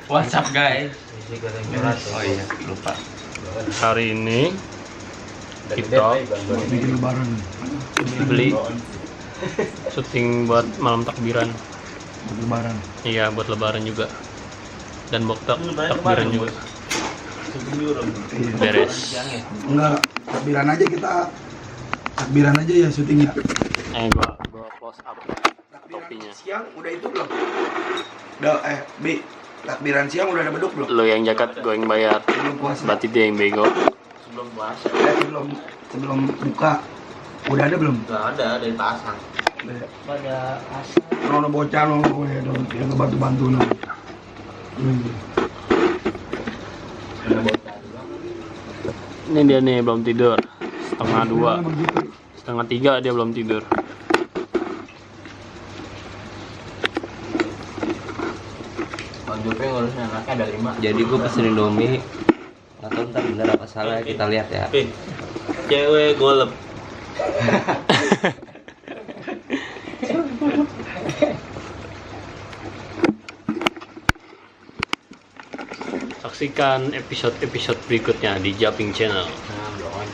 What's up guys? Oh iya, lupa. Hari ini kita bikin lebaran. beli syuting buat malam takbiran. Lebaran. Iya, buat lebaran juga. Dan buat takbiran juga. Beres. Enggak, takbiran aja kita. Takbiran aja ya syutingnya. Gua close up topinya. Siang udah itu belum? Udah B. Takbiran siang udah ada beduk belum? Lo yang jakat, gue yang bayar. Sebelum puasa. Berarti dia yang bego. Sebelum puasa. Sebelum buka. Udah ada belum? Udah ada dari pasang. Pada asal. Nono bocah nono ya, yang bantu-bantu nono. Ini dia nih belum tidur. Setengah 2, setengah 3 dia belum tidur. Bang Jope ngurusin anaknya ada 5. Jadi gue pesen Indomie. Nggak tahu ntar bener apa salah, kita lihat ya. Cewek golep. Saksikan episode-episode berikutnya di Japing Channel. Nah, belum.